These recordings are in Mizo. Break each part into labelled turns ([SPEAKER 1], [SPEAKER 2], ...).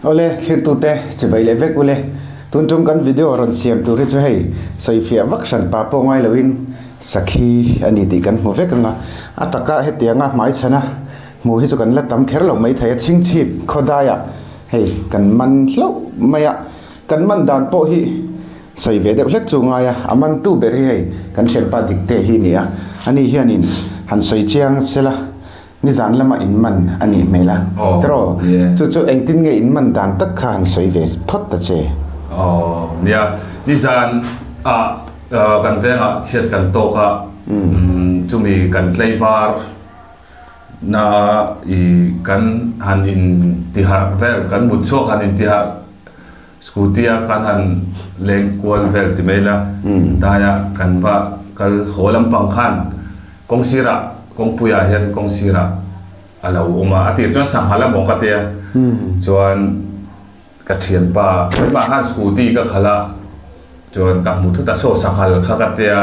[SPEAKER 1] Awle, thlirtute chibai leh vek ule. Tun tum kan video rawn siam tur hi chu hei sawifiah vak hran pa pawh ngai loin sakhi a ni tih kan hmu vek ang a. A taka hetianga hmaichhana hmu hi chu kan la tam kher lo maithei a, chhingchhip khawdaiah hei kan man hlauh mai a. Kan man dan pawh hi sawi ve deuh hlek chu ngai a, a man tu ber hi hei kan thianpa Dikte hi a ni a, ani hianin han sawi chiang sela nizan lama in man a nih hmel a, tiraw? Chu chu engtin nge in man dan tak kha han sawi ve phawt ta che?
[SPEAKER 2] Aw nia, nizan ah kan vengah chhiat kan tawk a, chumi kan tlaivar na i kan han in ti harh vel, kan mut chhuak han in ti harh scooty a kan han leng kual vel ti mai la, daia kan va kal haw lampang khan kawng sirah kawngpuiah hian kawng sirah a lo awm a, a tir chuan sangha lam awm ka tia chuan ka thianpa keimah khan scooty ka khalh a chuan ka hmu thut a saw sanghal kha ka tia.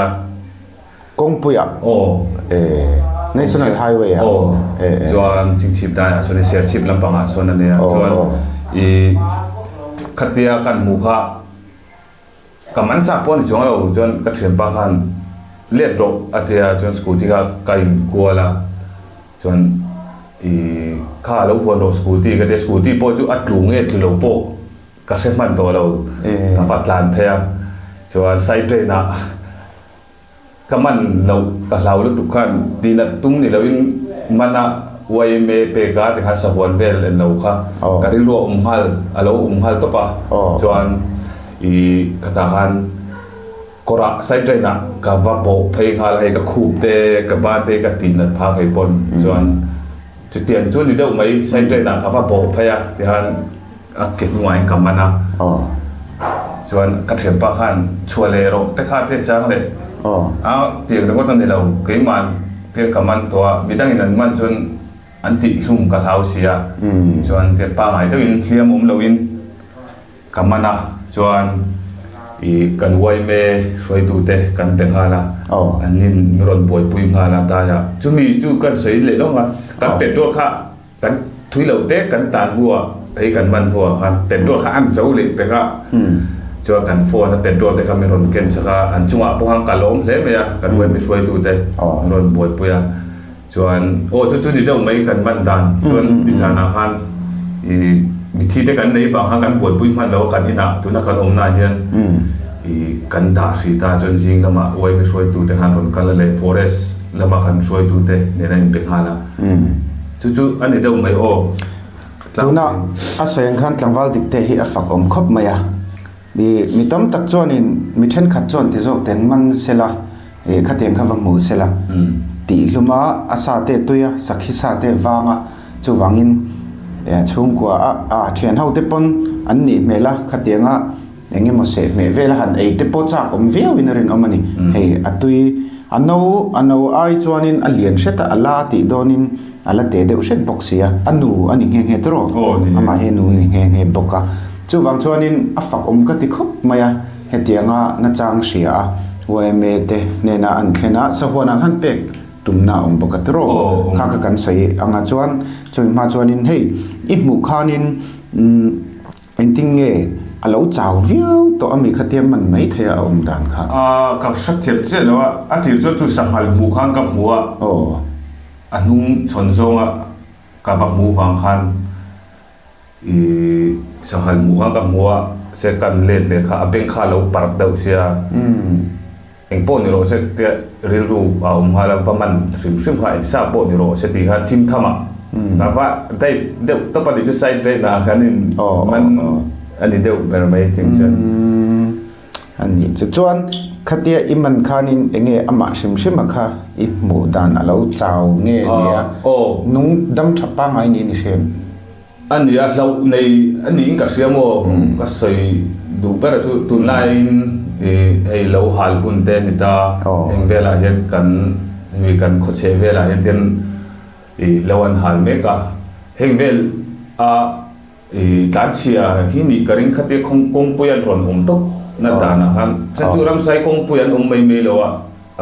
[SPEAKER 1] Kawngpuiah
[SPEAKER 2] Aw.
[SPEAKER 1] Eh, National Highway ah.
[SPEAKER 2] Aw.
[SPEAKER 1] Eh, eh.
[SPEAKER 2] Chuan Chingchhip daiah sawn i Serchhip lampangah sawn a nia.
[SPEAKER 1] Aw,
[SPEAKER 2] Chuan
[SPEAKER 1] aw.
[SPEAKER 2] i khatia kan hmuh kha ka man chak pawh a ni chuang lo. Chuan ka thianpa khan let rawh a tia chuan scooty kha ka in kual a. Chuan i kha a lo vuan rawh scooty ka tia scooty pawh chu a tlu nge tlu lo pawh ka hre hman tawh lo. Ka va tlan phei a. Chuan side drain ah Ka man loh ka hlau lutuk khan tinat tum ni loin mana yma pek a tikhan sahuan vel en lo kha ka rilru a awm nghal a lo awm nghal tawp a chuan i khatah khan kawrah side drain ah ka va bawh phei nghal a hei ka khup te ka ban te ka tinat phak hei pawn chuan chutiang chu ni deuh mai side drain ah ka va bawh phei a tikhan A ke hnungah in ka man a, chuan ka thianpa khan chhuah leh rawh te kha te chang leh a tiang ringawt a ni lo, keimah te ka man tawh a, midangin an man chuan an tih hlum ka hlau si a, chuan tiang pangngai deuhin hliam awm loin ka man a, chuan ih kan yma hruaitute kan pe nghal a, an nin min rawn buaipui nghal a daiah, chumi chu kan sawi leh lawng a, kan petrol kha. Kan thui lo te kan tan hnuah hei kan man hnuah khan petrol kha an zo leh pek a, chuan kan phone a petrol te kha min rawn ken sak a, an chungah pawh khan ka lawm hle mai a, kan huaimi hruaitu te min rawn buaipui a, chuan aw chu chu ni deuh mai kan man dan chuan nizanah khan ih mithi te kan nei vang khan kan buaipui hman lo a kan inah tuna kan awmna ah hian ih kan dah hrih ta chuan zing lamah huaimi hruaitu te khan rawn kal a leh forest lama kan hruaitu te nen a inpe nghal a. Chu chu a ni deuh mai aw.
[SPEAKER 1] Tuna a sawi ang khan tlangval dik te hi a fak awm khawp mai a. Mi mi tam tak chuanin mi thenkhat chuan ti zawk ten man sela eh khatiang kha va hmu sela tih hlum a, a sa te tui a, sakhi sa te vang a, chuvangin eh chhungkua a a thian ho te pawn an nih hmel a khatianga eng emaw seh hmeh vel a han ei te pawh chak awm viau in a rinawm a ni. Hei a tui a no a no ai chuanin a lian hret a, a la tih dawnin a la teh deuh hret bawk si a, a nu a ni nghe nghe tawh amah hi nu a ni nghe nghe bawk a. Chuvang chuanin a fak awm ka ti khawp mai a, hetianga nachang hria a yma te hnena an thlen a, sahuanah khan pek tumna a awm bawk a tawh kha kha kan sawi anga chuan chumi hma chuanin hei i hmuh khanin umm Engtin nge a lo chau viau tawh ami kha tia man mai thei a a awm dan kha?
[SPEAKER 2] A, ka hre thiam chiah lo a, a tir chuan chu sanghal hmuh khan ka hmu a,
[SPEAKER 1] Aw.
[SPEAKER 2] a hnung chhawn zawnga ka va hmuh vang khan i sanghal hmuh khan ka hmu a, se kan let leh kha a beng kha a lo parh deuh sia, eng pawh ni rawh se tia rilru a awm nghal a, va man hrim hrim kha eng sa pawh ni rawh se tih kha thim tham a, ka va dive deuh tawp a ni chu side drain ah kan in man a ni deuh ber mai tih chuan.
[SPEAKER 1] A ni chu chuan khatia i man khanin eng nge amah hrim hrim a kha i hmuh dan a lo chau nge nia nung dam tha pangngai niin i hrem.
[SPEAKER 2] A ni a, hlauh nei a niin ka hria maw? Ka sawi duh ber a chu tunlaiin hei lo hal hun te a ni ta, heng velah hian kan hemi kan khawchheh velah hian ten lo an hal mek a, heng vel a tlanchhia hi nih ka ring khatia kawngpui an rawn awm tawp na danah khan chhan chu ramsai kawngpui an awm mai mai lo a.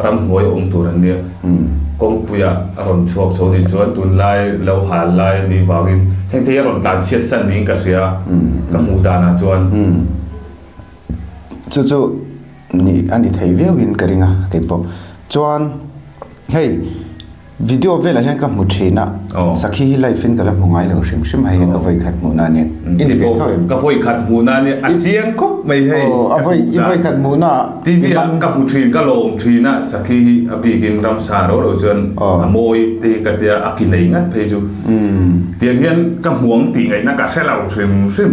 [SPEAKER 2] Ramhnuai awm tur an nia. Kawngpuiah a rawn chhuak chho nih chuan tunlai lo hal lai a nih vangin Heng te hi a rawn tlan chhiat san niin ka hria ka hmuh danah chuan.
[SPEAKER 1] Chu chu ni a ni thei viauin ka ring a keipawh. Chuan hei Video velah hian ka hmu thin a, sakhi hi live in ka la hmu ngai lo hrim hrim hei ka vawi khat hmuhna a nia. I ni ve tho em?
[SPEAKER 2] Ka vawi khat hmuhna a nia, a chiang khawp mai hei.
[SPEAKER 1] Aw, a vawi, i vawi khat hmuhna ah
[SPEAKER 2] TV ah ka hmu thin, ka lawm thin a, sakhi hi a bikin ramsa ro ro chuan a mawi te hi ka tia, a ki nei ngat phei chu. Tiang hian ka hmuang tih ngaihna ka hre lo hrim hrim.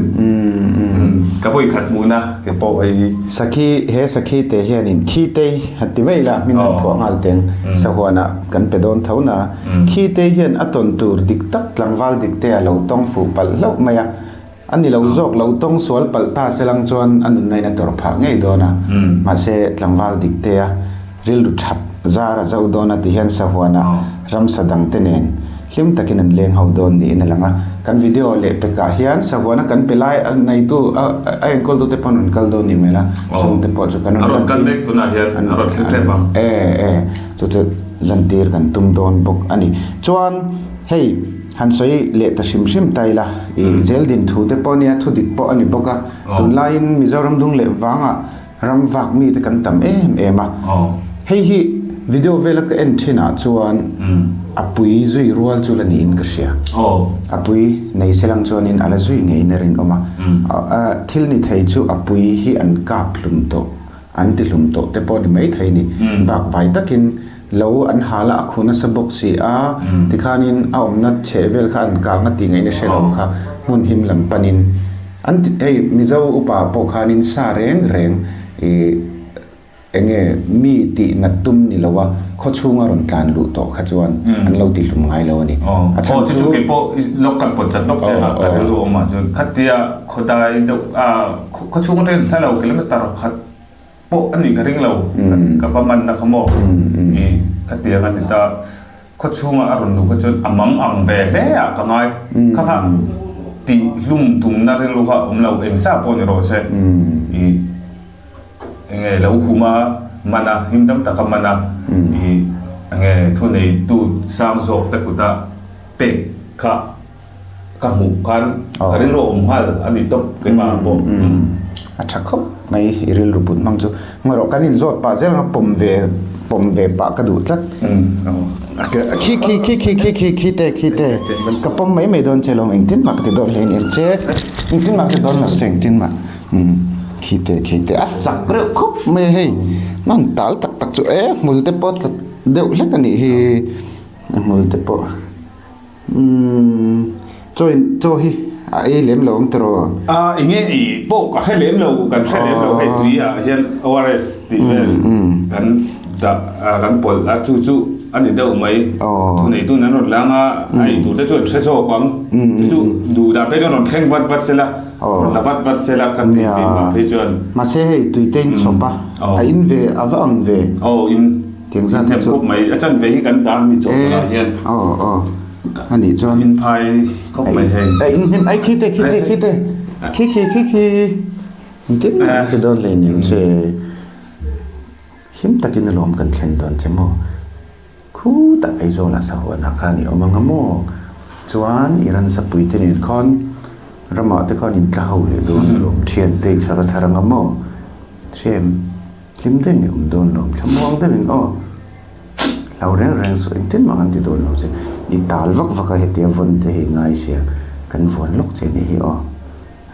[SPEAKER 2] Ka vawi khat hmuhna ke pawh hei hi.
[SPEAKER 1] Sakhi, he sakhi te hianin khi te han ti mai ila hming han phuah nghal teng sahuanah kan pe dawn tho na. Khi te hian a tawn tur dik tak tlangval dik te a lo tawng fuh palh hlauh mai a. A ni lo zawk lo tawng sual palh ta se lang chuan a nunna in a tawrh phah ngei dawn a. Mahse tlangval dik te a rilru that zar a zo dawn a ti hian sahuanah ramsa dang te nen hlim takin an leng ho dawn niin a lang a. Kan video leh pekah hian sahuana kan pe lai a neitu a a enkawltu te pawh an rawn kal dawn ni hmel a, chung te pawh chu kan
[SPEAKER 2] rawn lan tir tunah hian a rawn thleng tep ang.
[SPEAKER 1] E e chu chu lantir kan tum dawn bawk a ni. Chuan hei han sawi leh ta hrim hrim ta ila i zeldin thu te pawh nia thu dik pawh a ni bawk a. Tunlaiin Mizoram dung leh vangah Ram vak mite kan tam em em a, hei hi video vela ka en thinah chuan a pui zui rual chu la niin ka hria. A pui nei selang chuanin a la zui ngeiin a rinawm a, thil ni thei chu a pui hi an kap hlum tawh, an ti hlum tawh te pawh ni mai thei ni. Vak vai takin lo an hal a, a khu nasa bawk si a, tikhanin a awmna chheh vel kha an kang a tih ngaihna hre lo kha hmun him lam panin An ti, hei Mizo upa pawh khanin sa reng reng i enge mi tih nat tum ni lo a, khaw chhunga rawn tlan luh tawh kha chuan an lo ti hlum ngai lo a ni.
[SPEAKER 2] A chhan chu. Chu kei pawh lawk kan pawt chat lawk che a, ka rilru awm ah chuan khatia khawdai deuh a khaw chhung atangin hla lo kilometer khat pawh a nih ka ring lo, ka va man na kha maw i khatiang a ni ta. Khaw chhunga a rawn luh kha chuan a mang ang ve hle ah ka ngai. Kha kha tih hlum tumna rilru kha a awm lo, eng sa pawh ni rawh se. I enge lo hum a, man a, him dam taka man a, i enge thuneitu sang zawk te kuta pek kha ka hmuh khan ka rilru a awm nghal a ni tawp keimah ah pawh.
[SPEAKER 1] A tha khawp mai i rilru put hmang chu. Ngarawh kan inzawt pah zel anga pawm ve pawm ve pah ka duh tlat. Khi khi khi khi khi khi khi te khi te ka pawm mai mai dawn che lawm engtin mah ka ti dawn hlein em che engtin mah ka ti dawn lo che engtin mah khi te khi te a chak reuh khawp mai a hei man tal tak tak chu e hmul te pawh tla deuh hlek a nih hi hmul te pawh. Umm chaw in chaw hi a ei lem lo ang tiraw?
[SPEAKER 2] A enge ei pawh ka hre lem lo, kan hre lem lo hei tui ah hian ORS tih vel kan dah kan pawlh a chu chu a ni deuh mai. Thuneitun an rawn lang a, a ei tur te chu an hre zawk ang. Chu chu duh dah phei chuan rawn thleng vat vat sela, rawn la vat vat sela ka tih tih mah phei chuan.
[SPEAKER 1] Mahse hei tui te in chhawp a, a in ve a va ang ve.
[SPEAKER 2] Aw in. Tiang zat hi chu. Khawp mai, a chanve hi kan dah mi chawh takah hian.
[SPEAKER 1] Aw aw, a nih chuan.
[SPEAKER 2] In phai khawp mai hei.
[SPEAKER 1] A in hnim ai khi te khi te khi te khi khi khi khi engtin mah an ti dawn hlei nen che. Him takin alawm kan thlen dawn che maw. Khutah Aizawlah sahuanah khan i awm anga maw. Chuan i ransapui te nen khawn ramah te khawn in tla ho leh dawn alawm thian te i chhar a thar anga maw. Hrem. Hlim deuhin i awm dawn lo, thlamuang deuhin aw. Hlau reng reng suh, engtin mah kan ti dawn lo che. I tal vak vak a hetia vawn te hi ngai sia, kan vuan lawk che nih hi aw.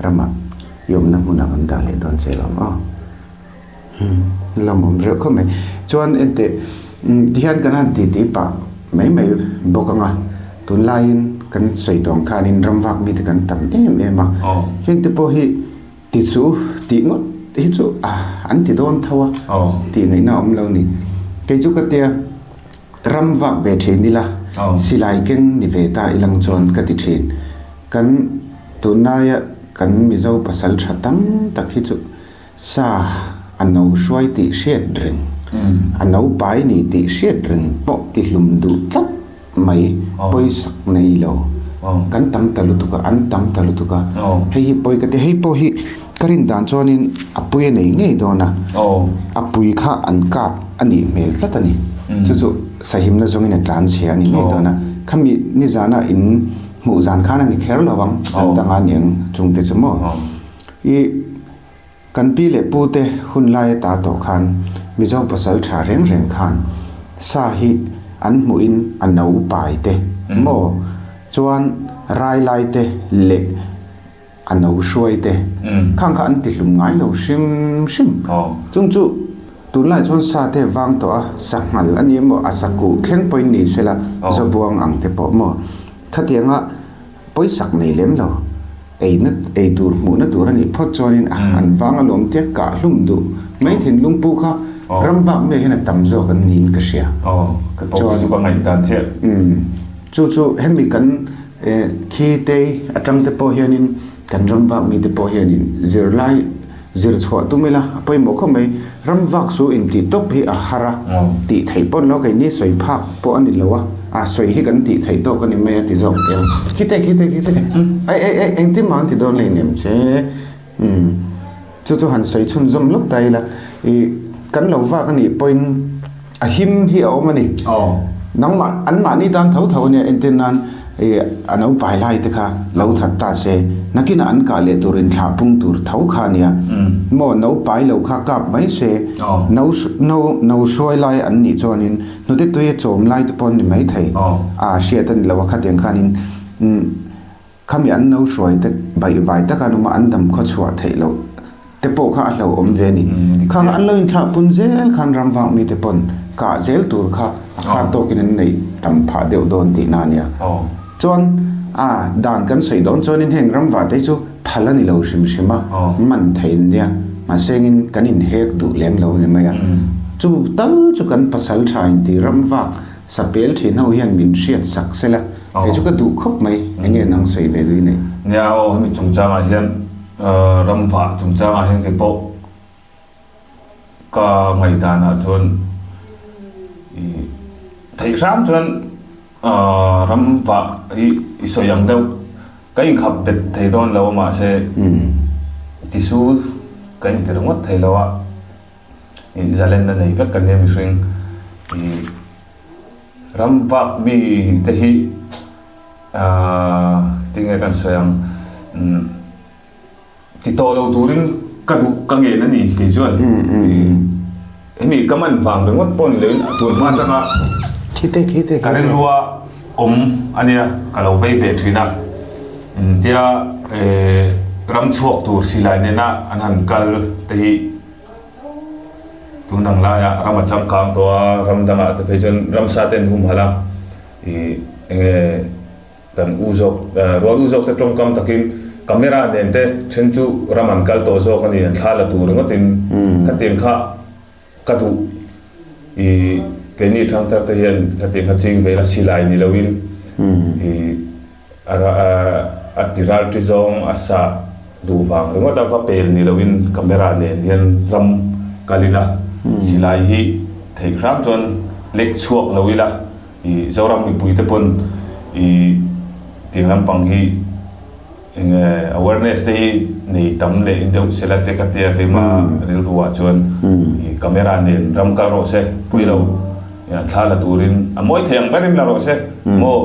[SPEAKER 1] Ramah i awmna hmunah kan dah leh dawn che lawm aw. Umm, lawmawm reuh khawp mai. Chuan enteh, tihian kan han titi pah mai mai bawk ang a, tunlaiin kan sawi tawng khanin ramvak mite kan tam em em a, hengte pawh hi Ti chu tih ngawt hi chu an ti dawn tho a, tih ngaihna a awm lo ni. Kei chu ka tia ram vak ve thin ila, silai keng ni ve ta ilang chuan ka ti thin. Kan tunlaia kan Mizo pasal tha tam tak hi chu sa a no hruai tih hriat reng, a no pai ni tih hriat reng pawh ti hlum duh tlat mai pawisak nei lo kan tam ta lutuk a an tam ta lutuk a hei hi pawi ka ti hei pawh hi ka rin dan chuanin a pui a nei ngei dawn a a pui kha an kap a nih hmel tlat a ni chu chu sahimna zawngin a tlan chhia a ni ngei dawn a khami nizana in. Hmuh zan khan a ni kher lo ang, zan danga niang chungte chu maw? I kan pi leh pu te hun lai ata tawh khan Mizo pasal tha reng reng khan sa hi an hmuhin a no pai te maw? Chuan rai lai te leh a no hruai te khang kha an ti hlum ngai lo hrim hrim. Chung chu tunlai chuan sa te vang tawh a, sa nghal a ni emaw a sa kuh thleng pawhin ni sela zabuang ang te pawh maw khatianga pawisak nei lem lo eina ei tur hmuhna tur a nih phawt chuanin a han vang alawm tia kah hlum duh mai thinlung pu kha ram vak mai hian a tam zawk an niin ka hria.
[SPEAKER 2] Chuan chu ka ngaihdan chiah.
[SPEAKER 1] Chu chu hemi kan Khi te atang te pawh hianin kan ram vak mite pawh hianin zirlai zir chhuah tum ila a pawimawh khawp mai. Ram vak chu intih tawp hi a har a, tih theih pawn lo keini sawi phak pawh a ni lo a, a sawi hi kan tih theih tawk a ni mai a ti zawk teh ang. Khi te khi te khi te ai ai ai engtin mah an ti dawn hleinem che umm chu chu han sawi chhunzawm lawk ta ila i kan lo vak a nih pawhin A him hi a awm a ni. Nangmah, anmahni tan tho tho a nia, entir nan i a naupai lai te kha lo that ta se, nakinah an kah leh tur inthlah pung tur tho kha a nia. Maw naupai lo kha kap mai se, no no no hruai lai an nih chuanin hnute tui a chawm lai te pawh an ni mai thei. A hriat a ni lo a khatiang khanin Khami an no hruai te baihvai taka an awm a, an dam khaw chhuah theih loh te pawh kha a hlauhawm ve a ni. Khang an lo inthlah pun zel khan ram vak mite pawn kah zel tur kha a khar tawkin an neih tam phah deuh dawn tihna a nia. Chuan a dan kan sawi dawn chuanin heng ram vah te hi chu phal a ni lo hrim hrim a, man theih an nia. Mahsengin kan inhek duh lem lo a ni mai a. Chu tal chu kan pasal tha inti ram vak Sapel thin ho hian min hriat sak sela, kei chu ka duh khawp mai, eng nge nang sawi ve lui nei?
[SPEAKER 2] Nia aw, hemi chungchangah hian ramvah chungchangah hian kei pawh ka ngaihdanah chuan i theih hram chuan ramvah hi i sawi ang deuh ka inkhap bet thei dawn lo a mahse tisu ka inti ringawt thei lo a. Ih zalenna nei vek kan nia mihring ih ram vak mi te hi aaa tinge kan sawi ang umm ti tawh lo turin ka duh ka ngen a ni kei chuan ih hemi ka man vang ringawt pawh ni loin a tun hma atanga ka rilrua awm a nia ka lo vei ve thin a umm tia eh ram chhuak tur silai nena an han kal te hi. Tun ang laiah ram a changkang tawh a, ram dangah te phei chuan ramsa te an humhalh a, ih enge kan u zawk rual u zawk te tawngkam takin camera nen te then chu ram an kal tawh zawk a ni, an thla la tur ringawtin khatiang kha ka duh ih keini thangthar te hian khatiang kha ching ve ila silai ni loin ih A ti ral ṭi zawng a sa duh vang ringawt a, va pel ni loin camera nen hian ram kal ila, silai hi theih hram chuan lek chhuak lo ila, ih Zoram mipui te pawn ih tiang lampang hi eng nge awareness te hi nei tam leh deuh sela te ka tia keimah rilru ah chuan ih camera nen ram kal rawh se pui lo thla la turin a mawi thei ang berin la rawh se maw.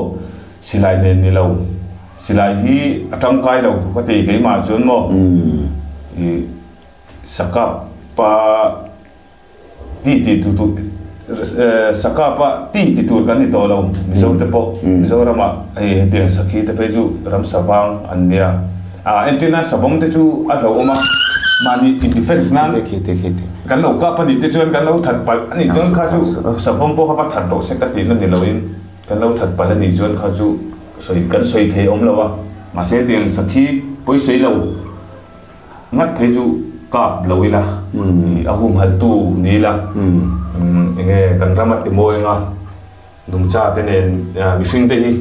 [SPEAKER 2] Silai nen ni lo. Silai hi a tangkai lo ka ti keimah chuan maw i sakapa ti ti tu tu sakapa ti ti tur kan ni tawh lo Mizo te pawh Mizoramah hei hetiang sakhi te phei chu ram savang an nia a entir nan savawm te chu a hlauhawm a mahni in defense nan kan lo kap a nih te chuan kan lo that palh a nih chuan kha chu savawm pawh kha va that rawh se ka tihna ni loin. Kan lo that palh a nih chuan kha chu sawi kan sawi thei awm lo a, mahse tiang sakhi pawi sawi lo ngat phei chu kap lo ila, a humhalh tu ni ila, eng nge kan ram a ti mawi anga nungcha te nen mihring te hi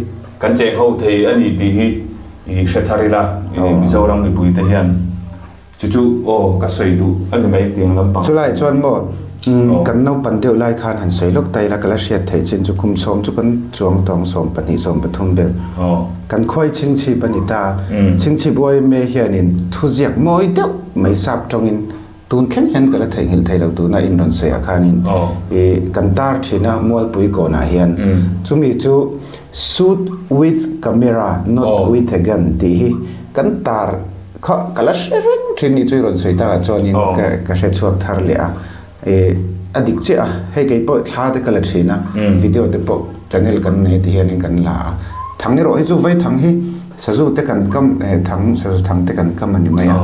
[SPEAKER 2] kan cheng ho thei a ni tih hi i hre thar ila, Mizoram mipui te hian. Chu chu aw ka sawi duh a ni mai tiang lampang.
[SPEAKER 1] Chulai chuan maw kan naupan deuh lai khan han sawi lawk ta ila ka la hriat theih chin chu kum sawm chu kan chuang tawng 12 13 vel kan khawi chhingchhip a ni ta. Chhingchhip YMA hianin thuziak mawi deuh mai sap tawngin tun thleng hian ka la theihnghilh thei lo tuna in rawn sawi ah khanin i kan tar thin a Mualpui kawnah hian chumi chu. Shoot with camera not with a gun tih hi kan tar kha ka la hre reng thin ni chu i rawn sawi takah chuanin ka hre chhuak thar leh a. A dik chiah a, hei kei pawh thla te ka la thin a, video te pawh channel kan nei ti hianin kan la a. Thang erawh hi chu vai thang hi sazu te kan kam thang sazu thang te kan kam a ni mai a.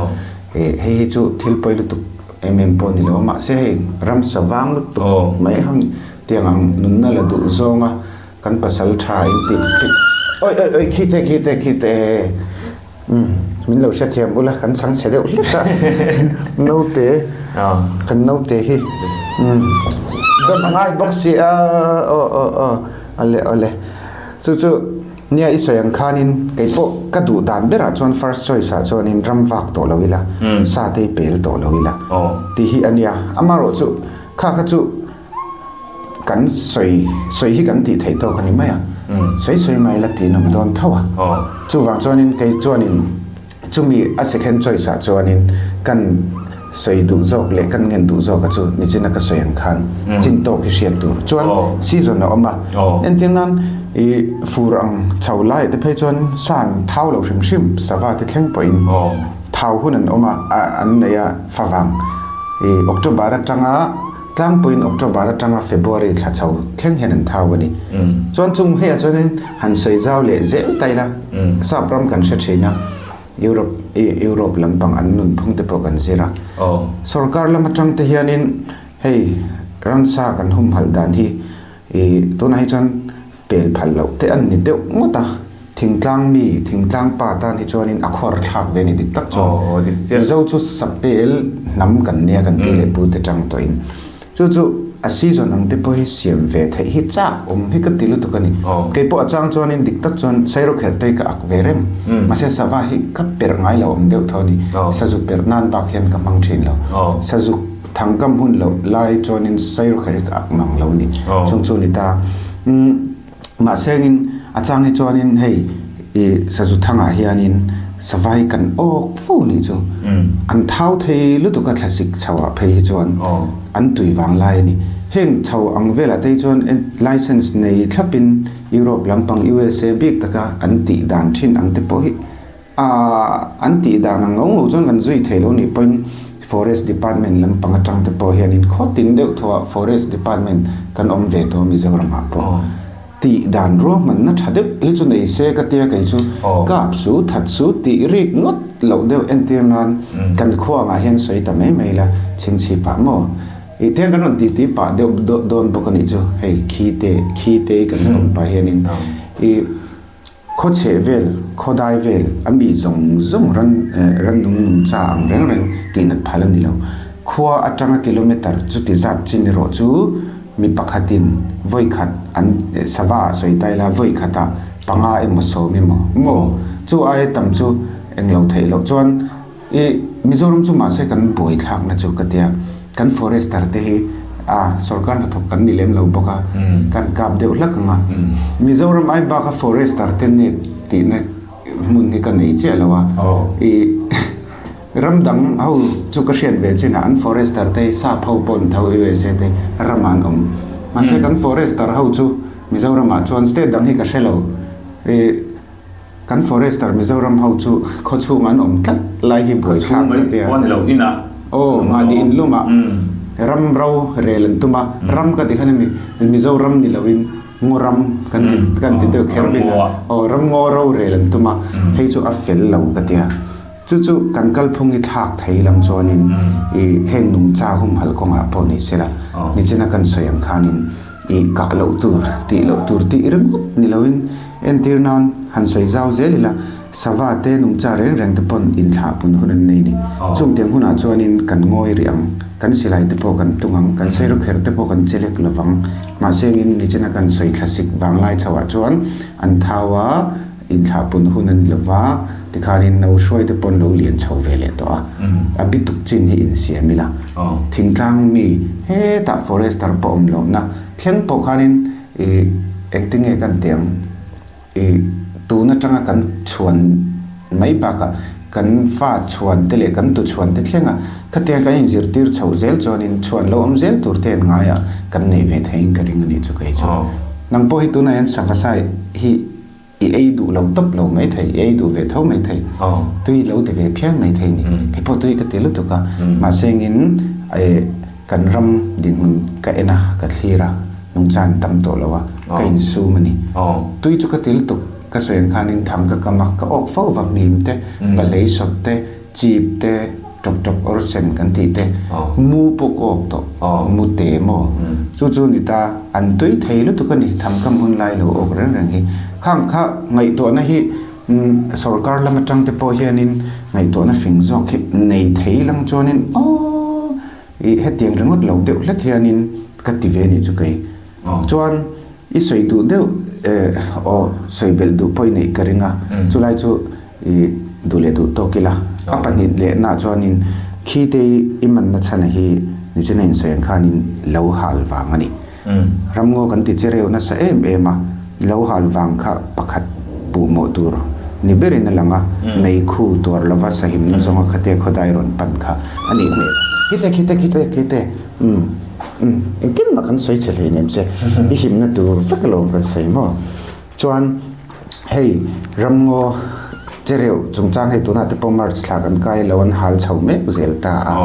[SPEAKER 1] Hei hi chu thil pawi lutuk em em pawh a ni lo a, mahse hei ramsa vang lutuk mai hang tiang ang nunna la duh zawnga kan pasal tha in tih chi oi oi oi khi te khi te khi te umm min lo hrethiam ula kan chhang chhe deuh hlek a naute kan naute hi umm dawt a ngai bawk si a aw aw aw awle awle chu chu nia i sawi ang khanin kei pawh ka duh dan berah chuan first choice ah chuanin ram vak tawh lo ila sa te i pel tawh lo ila tih hi a nia amaherawhchu kha kha chu Kan sawi sawi hi kan tih theih tawk a ni mai a, sawi sawi mai la tih nawm dawn tho a. Chuvang chuanin kei chuanin chumi a second choice ah chuanin kan sawi duh zawk leh kan ngen duh zawk a chu nichina ka sawi ang khan chin tawk hi hriat tur chuan season a awm a. Entir nan i fur ang chho lai te phei chuan sa an thau lo hrim hrim sava te thleng pawhin thau hun an awm a an nei a favang i October atanga Tlangpuiin October atanga February thla chho thleng hian an thau a ni. Chuan chung hleiah chuanin han sawi zau leh zel ta ila, Sap ram kan hre thin a, Europe Europe lampang an nunphung te pawh kan zir a. Sorkar lam atang te hianin hei ransa kan humhalh dan hi tunah hi chuan Pel phal loh te an ni deuh ngawt a, thingtlang mi, thingtlang pa tan hi chuanin a khuar thlak ve a ni dik tak chuan. Mizo chu sapel hnam kan nia kan pi leh pu te tang tawhin. Chu chu a season ang te pawh hi siam ve theih hi chak awm hi ka ti lutuk a ni. Kei pawh a chang chuanin dik tak chuan sairawkherh te hi ka ak ve reng. Mahse sava hi ka perh ngai lo awm deuh tho a ni. Sazuk perh nan bak hian ka hmang thin lo. Sazuk Thangkam hun loh lai chuanin sairawkherh hi ka ak mang lo a ni. Chung chu a ni ta. Umm mahsengin a chang hi chuanin hei i sazu thangah hianin sava hi kan awk fo nih chu. An thau thei lutuk a thlasik chhoah phei hi chuan an tui vang lai a ni. Heng chho ang velah te hi chuan license nei thlapin Europe lampang USA bik taka an tih dan thin ang te pawh hi A an tih dan ang ngau ngau chuan kan zui thei lo nih pawhin Forest Department lampang atang te pawh hianin khaw tin deuh thuah Forest Department kan awm ve tawh Mizoramah pawh tih dan ruahmanna tha deuh hi chu nei se ka tia kei chu kap su that su tih rik ngawt loh deuh entir nan kan khuangah hian sawi ta mai mai la chhingchhip ah maw ih tiang kan rawn titi pah deuh dawn bawk a nih chu hei khi te khi te kan awm pah hianin ih Khaw chheh vel, khaw dai vel, a mi zawng zawng ran rannung nungcha ang reng reng tih nat phal a ni lo. Khua atanga kilometre chuti zat chin erawh chu mi pakhatin vawi khat an sava ah sawi ta ila vawi khatah panga emaw sawm emaw maw chu aia tam chu englo theih loh chuan I Mizoram chu mahse kan buai thlakna chu ka tia, kan forester te hi a sorkar hnathawk kan ni lem lo bawk a, kan kap deuh hlak ang a. Mizoram ai baka forester te nep tihna hmun hi ka nei chiah lo a. I ram dang ho chu ka hriat ve chin a, an forester te hi sap ho pawh an tho USA te ramah an awm. Mahse kan forester ho chu Mizoramah chuan state dang hi ka hre lo. I Kan forester Mizoram ho chu khaw chhung an awm tlat lai hi buai thlak ka tia.
[SPEAKER 2] Khaw chhung mai pawh a ni lo, inah.
[SPEAKER 1] Aw, mahni in lumah ram ro rel an tum a, ram ka ti khan ami Mizoram ni loin ngaw ram kan ti kan ti deuh kher bik a, aw ram ngaw ro rel an tum a, hei chu a fel lo ka tia. Chu chu kan kalphung hi thlak thei lam chuanin i heng nungcha humhalh kawngah pawh ni sela, nichina kan sawi ang khanin I kah loh tur, tih loh tur tih ringawt ni loin entir nan han sawi zau zel ila, sava te nungcha reng reng te pawn inthlah pun hun an nei ni. Chung tiang hunah chuanin kan ngawi rih ang, kan silai te pawh kan tung ang, kan sairukherh te pawh kan che lek lovang. Mahse engin nichina kan sawi thlasik vanglai chhoah chuan an thau a, Inthlah pun hun a ni lova, tikhanin no hruai te pawn lo lian chho ve leh tawh a, a bituk chin hi insiam ila, thingtlang mi hetah forester pawh awm lohna thleng pawh khanin i engtinge kan tih ang, i tun atanga kan chhuan mai bakah kan fa chhuan te leh kan tu chhuan te thlenga khatiang kan inzirtir chhoh zel chuanin chhuan lo awm zel tur te an ngaiah kan nei ve theiin ka ring a nih chu kei chu. Nang pawh hi tunah hian Savasai hi. I ei duh lo tawp lo mai thei, i ei duh ve tho mai thei, tui lo ti ve phian mai thei ni. Kei pawh tui ka ti lutuk a, mahse engin kan ram dinhmun ka en a, ka thlir a, nungchan tam tawh lo a, ka insum a ni. Tui chu ka ti lutuk, ka sawi ang khanin thang ka kam a, ka awk fo va, hmim te, pahlei sawt te, Chip te, ṭawk ṭawk awr sen kan tih te, mu pawh ka awk tawh, mu te maw? Chu chu ni ta, an tui thei lutuk a ni, thangkam hun lai lo awk reng reng hi. Khang kha ngaihtuahna hi sorkar lam atang te pawh hianin ngaihtuahna fing zawk hi nei thei lang chuanin aw i hetiang ringawt lo deuh hlek hianin ka ti ve nih chu kei. Chuan i sawi duh deuh aw sawi belh duh pawh i neih ka ring a, chulai chu I duh leh duh tawk ila. A pahnih lehna chuanin khi te i manna chhana hi nichina insawi ang khanin lo hal vang a ni. Ramngaw kan ti che reuh nasa em em a, lo hal vang kha pakhat puhmawh tur ni berin a lang a, meikhu tuar lova sahimna zawnga khate khawdai rawn pan kha a nih hmel. Khite khite khite khite umm umm engtin mah kan sawi che hleinem che, i himna tur vek alawm kan sawi maw? Chuan hei ramngaw chereuh chungchang hei tunah te pawh March thla kan kai lo an hal chho mek zel ta a,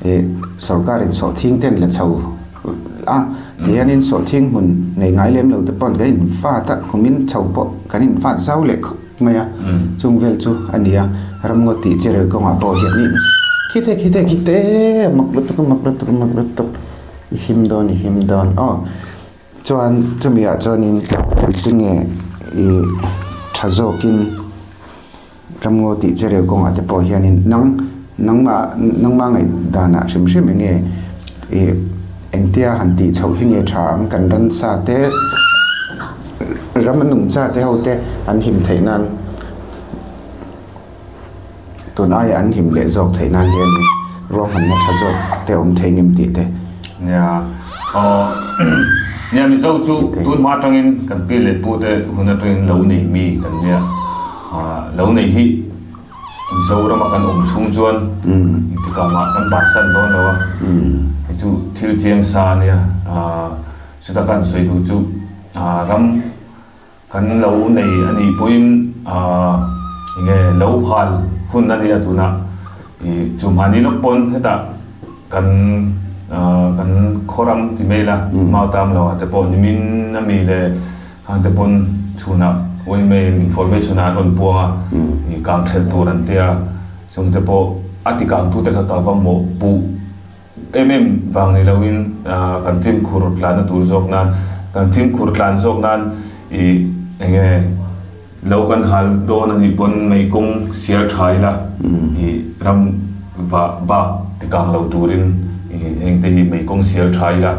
[SPEAKER 1] ih sorkarin sawhthing ten la chho a tihianin sawhthing hmun nei ngai lem lo te paw'n kan invat a, kumin chho pawh kan invat zau leh khawp mai a, chung vel chu a ni a, ramngaw tih chereuh kawngah pawh hianin khite khite khite mak lutuk a mak lutuk a mak lutuk i him dawn i him dawn aw. Chuan chumi ah chuanin tinge i tha zawkin ramngaw tih che reu kawngah te pawh hianin nang nangmah nangmah ngaih danah hrim hrim enge i engtia han tih chhoh hi nge tha ang kan ransa te ram a nungcha te ho te an him theih nan Tun aia an him leh zawk theih nan hian ruahmanna tha zawk te awm thei ngem tih te.
[SPEAKER 2] Nia, aw nia Mizo chu tun hma atangin kan pi leh pu te hun atangin lo nei mi kan nia, lo nei hi Mizorama kan awm chhung chuan engtikah mah kan bansan dawn lo a, hei chu thil chiang sa a nia, chuta kan sawi duh chu ram. Kan lo nei a nih pawhin enge lo hal hun a nia tunah ih chu mahni lawk pawn hetah kan kan khawram ti mai ila mau tam lo ah te pawh nimin a mi leh khang te pawn chhunah uaimei information ah an rawn puang a ih kang thelh tur an tia chung te pawh a ti kang tu te kha ka va mawh puh. Em em vang ni loin kan fimkhur tlanna tur zawk nan, kan fimkhur tlan zawk nan ih enge lo kan hal dawn a nih pawn mei kawng sial tha ila ih ram vah bak ti kang lo turin ih heng te hi mei kawng sial tha ila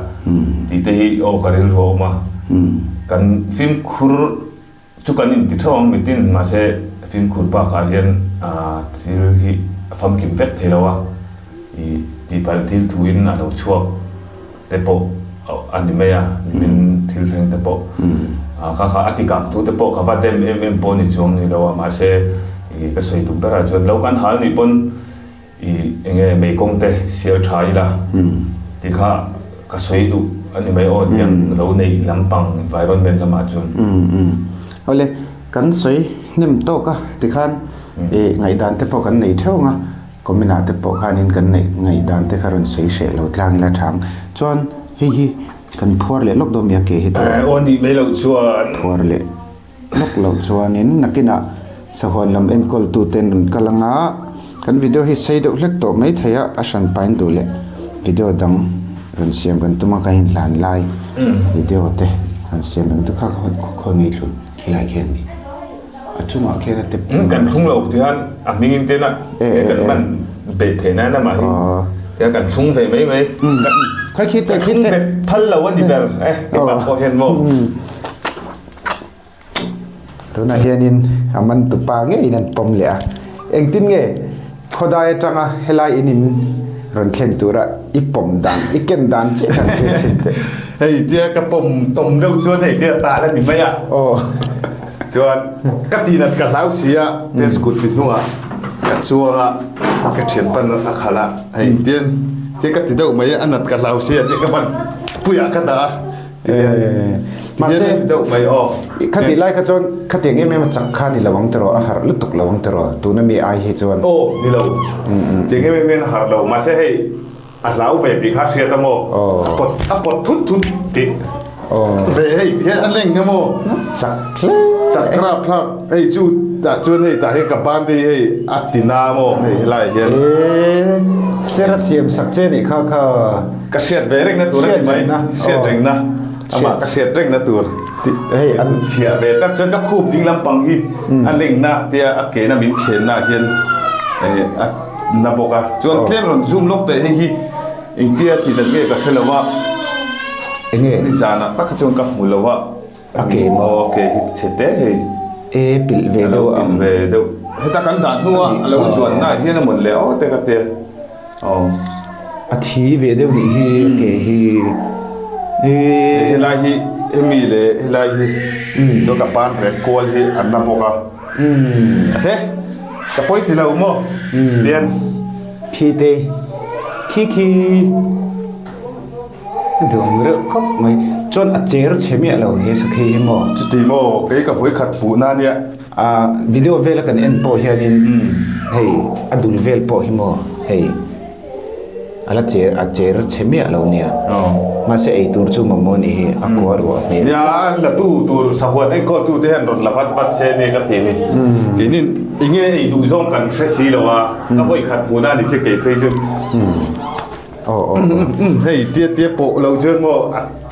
[SPEAKER 2] tih te hi aw ka rilru a awm a, kan fimkhur Chu kan inti theuh ang mitin, mahse fimkhur bakah hian thil hi a famkim vek thei lo a, ih tihpalh thil thuin a lo chhuak te pawh a ni mai a, nimin thil thleng te pawh kha kha a tikang tu te pawh ka va dem em em pawh ni chuang ni lo a, mahse ih ka sawi tum berah chuan lo kan hal nih pawn ih enge meikawng te sial tha ila tih kha Ka sawi duh a ni mai aw tiang lo neih lampang environment lamah chuan.
[SPEAKER 1] Awle, kan sawi hnem tawk a tikhan i ngaihdan te pawh kan nei theuh ang a, comment ah te pawh khanin kan neih ngaihdan te kha rawn sawi hreh lo tlang ila tha ang. Chuan hei hi kan phuar leh lawk dawn mi a ke hi tawh.
[SPEAKER 2] Aw nih mai loh chuan.
[SPEAKER 1] Phuar leh lawk loh chuanin nakinah sahuan lam enkawltu ten rawn kal anga kan video hi sei deuh hlek tawh mai thei a a hran pain duh leh video dang rawn siam kan tum a ka inhlan lai video te rawn siam reng tu kha khawi ngei thlun khilai khian ni a chungah khian a tep
[SPEAKER 2] kan thlung lo tihian a hming in tena kan hman beih theih nan amah hi tihian kan thlung ve mai mai
[SPEAKER 1] khawi khi te
[SPEAKER 2] khi te phal lo a ni ber e keimah pawh hian maw.
[SPEAKER 1] Tunah hianin a man tupa ngeiin an pawm leh a, engtin nge khawdai atanga helai in in rawn thlen tura i pawm dan, i ken dan chiah khan thlir thin teh.
[SPEAKER 2] Hei tia ka pawm tawm deuh chuan hei tia tah la ni mai a.
[SPEAKER 1] Aw.
[SPEAKER 2] Chuan ka tinat ka hlau si a, tia scooty hnungah ka chuang a, ka thianpan a khalh a, hei tian tia ka ti deuh mai a, a nat ka hlau si a tia ka ban puiah ka dah a.
[SPEAKER 1] Mahse,
[SPEAKER 2] deuh mai aw.
[SPEAKER 1] Khati lai kha chuan khatiang em em a chak kha ni lo ang tiraw, a harh lutuk lo ang tiraw, tuna mi ai hi chuan.
[SPEAKER 2] Aw, ni lo. Tiang em em hian a harh lo. Mahse hei a hlau ve tih kha a hriat a maw? A pawt a pawt thut thut tih ve hei ti hian a leng a maw?
[SPEAKER 1] Chak hle.
[SPEAKER 2] Chak rap thlak hei chu tah chuan hei tah hian ka ban te hi hei a ti na a maw hei helai hian.
[SPEAKER 1] Ee, ser a siam sak che nih kha kha.
[SPEAKER 2] Ka hriat ve rengna tur a ni mai, hriat rengna, amah ka hriat rengna tur
[SPEAKER 1] hei an
[SPEAKER 2] chhiah ve tlat chuan ka khup ding lampang hi a lengna tia a kena min khenna hian a na bawk a, chuan tlem rawn zoom lawk teh hei hi engtia tih dan nge ka hre lo a,
[SPEAKER 1] enge
[SPEAKER 2] nizanah tak kha chuan ka hmu lo a.
[SPEAKER 1] A ke maw?
[SPEAKER 2] Aw a ke hi chhe te hei.
[SPEAKER 1] E pilh ve deuh ang.
[SPEAKER 2] A lo pilh ve deuh. Heta kan dah hnua a lo zuan na hian a mawn leh aw te ka tia. Aw.
[SPEAKER 1] A thi ve deuh nih hi a ke hi.
[SPEAKER 2] E. Helai hi hemi leh helai hi chuan ka ban rek kual hi an na bawk a. A se ka pawi ti lo maw tian.
[SPEAKER 1] Khi te khi khi. A duang reuh khawp mai. Chuan a cher chhe miah lo he sakhi hi maw?
[SPEAKER 2] Chuti maw, kei ka vawi khat puhna nia.
[SPEAKER 1] A video vela kan en pawh hianin hei a dul vel pawh hi maw hei a la cher a cher chhe miah lo nia. Mahse ei tur chu mamawh nih hi a kua ruah hmel.
[SPEAKER 2] Nia la tu tur sahuan enkawl tu te hian rawn la vat vat se nia ka ti ni. Keinin enge ei duh zawng kan hre si lo a, ka vawi khat puhna ni se kei phei chu.
[SPEAKER 1] Aw aw
[SPEAKER 2] Hei tia tia pawh lo chuan maw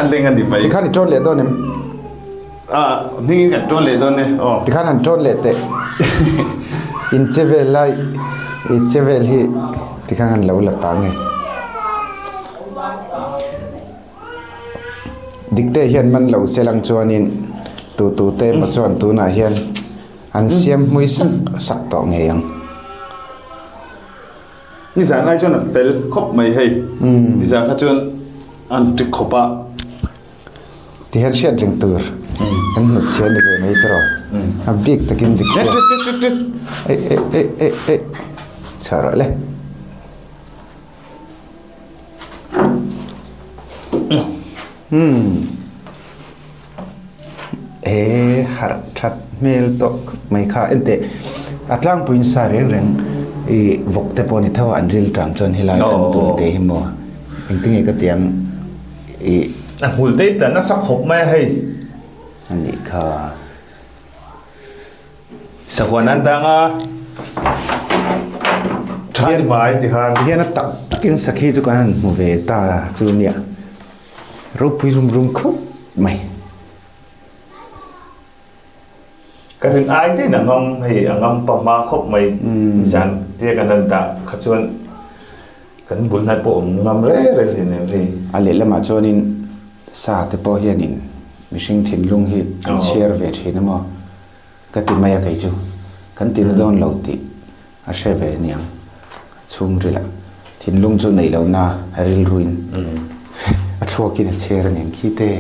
[SPEAKER 2] a leng a ni mai.
[SPEAKER 1] Tikhan i ṭawn leh dawn em?
[SPEAKER 2] A hmingin kan ṭawn leh dawn e aw.
[SPEAKER 1] Tikhan han ṭawn leh teh. In che vel lai i che vel hi tikhan han lo la pang e. Dikte hian man lo se lang chuanin tu tu te emaw chuan tunah hian an siam hmui sak sak tawh ngei ang.
[SPEAKER 2] Nizan ai chuan a fel khawp mai hei. Nizan kha chuan an ti khawp a.
[SPEAKER 1] Ti hian hriat reng tur kan hnut chhiar ni ve mai tawh. A bik takin dik hian. Ei ei ei ei ei chhuah rawh le. Umm he harh that hmel tawh khawp mai kha enteh a tlangpuiin sa reng reng ih vawk te pawh ni tho a an ril tang chuan helai an tul te hi maw engtinge ka tiang ih
[SPEAKER 2] A hmul te hi tla nasa khawp mai a hei.
[SPEAKER 1] A nih kha.
[SPEAKER 2] Sahuan an dang a, tha ni mai ti khan.
[SPEAKER 1] Hian a tak takin sakhi chu kan han hmu ve ta chu nia. Ropui rum rum khawp mai.
[SPEAKER 2] Ka rin ai te in a ngam hei a ngam pa hma khawp mai. Zan tia kan han dah kha chuan kan bul hnai pawh awm ngam reng reng hlei nem hei.
[SPEAKER 1] A lehlamah chuanin sa te pawh hianin mihring thinlung hi an chhiar ve thin a maw ka ti mai a kei chu. Kan ti na dawn lo tih A hre ve aniang. Chhungrilah thinlung chu neih lohna rilruin a thluakin a chher aniang khi te.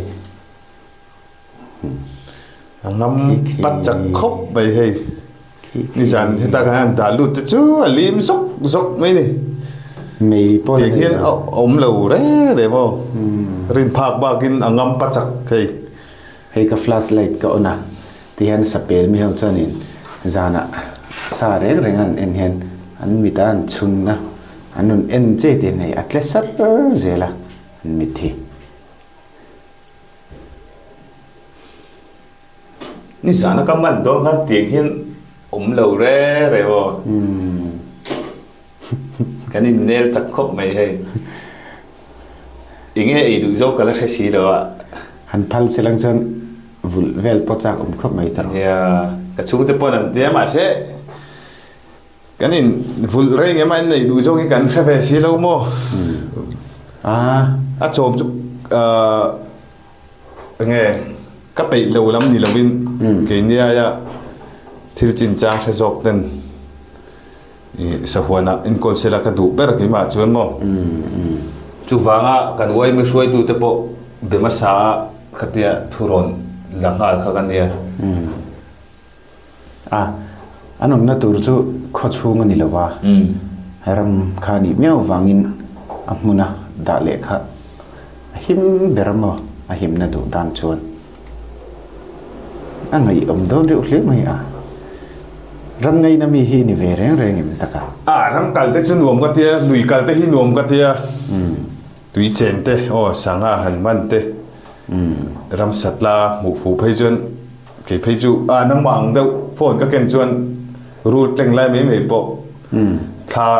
[SPEAKER 2] A ngam pat chak khawp mai hei. Nizan heta kan han dah lut te chu a lim zawk zawk mai ni.
[SPEAKER 1] Mei pawh
[SPEAKER 2] Tiang hian a awm lo reng reng aw. Rin phak bakin a ngam pat chak hei.
[SPEAKER 1] Hei ka flash light ka on a. Tihian sapel mi ho chuanin zanah sa reng reng an en hian an mit a an chhun a, an rawn en che tih an hei a tle sar zel a an mit hi.
[SPEAKER 2] Ni zana ka man dawn khan tiang hian awm lo reng reng aw. Kan innel chak khawp mai hei. Enge ei duh zawk ka la hre si lo a.
[SPEAKER 1] Han phal se lang chuan vulh vel pawh chak awm khawp mai ta rawh.
[SPEAKER 2] Nia, ka chhungte pawn an tia mahse kan in vulh reng em a in nei duh zawk hi kan hre ve si lo maw. A chawm chu enge ka peih lo lam ni lovin keini aia thil chinchang hre zawk ten I sahuanah enkawl sela ka duh ber keimah chuan maw? Chuvanga kan uaimi hruaitute pawh be hmasa a khatia thurawn la nghal kha ka nia.
[SPEAKER 1] A, an awmna tur chu khaw chhung a ni lo va, ram kha nih miau vangin a hmuna dah leh kha a him ber a maw? A himna duh dan chuan. A ngaihawm dawn reuh hle mai a. Ram ngaina mi hi ni ve reng reng em tak a?
[SPEAKER 2] A, ram kal te chu nuam ka tia, lui kal te hi nuam ka tia. Tui chen te, aw sangha han man te, ram satla hmuh fuh phei chuan kei phei chu a nangmah ang deuh phone ka ken chuan rul tleng lai mai mai pawh thla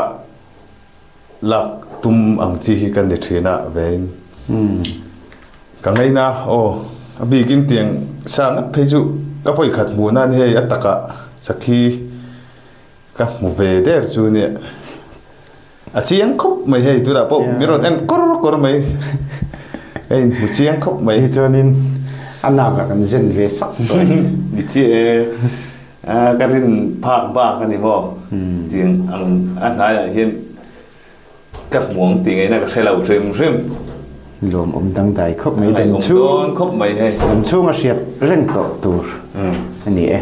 [SPEAKER 2] lak tum ang chi hi ka ni thin a vein ka ngaina aw a bikin tiang sa ngat phei chu ka vawi khat hmuh nan hei a takah sakhi ka hmu ve der chu nia a chiang khawp mai hei tunah pawh min rawn en kawr kawr mai hei hmu chiang khawp mai
[SPEAKER 1] chuanin a nak ah kan zen ve sak tawh
[SPEAKER 2] ni chiah e Ka rin phak bak a ni maw? Tiang ang a hnaiah hian ka hmu ang tih ngaihna ka hre lo hrim hrim.
[SPEAKER 1] Lawmawm dangdai khawp mai, dam chhung
[SPEAKER 2] khawp mai hei.
[SPEAKER 1] Dam chhung a hriat reng tawh tur a ni e.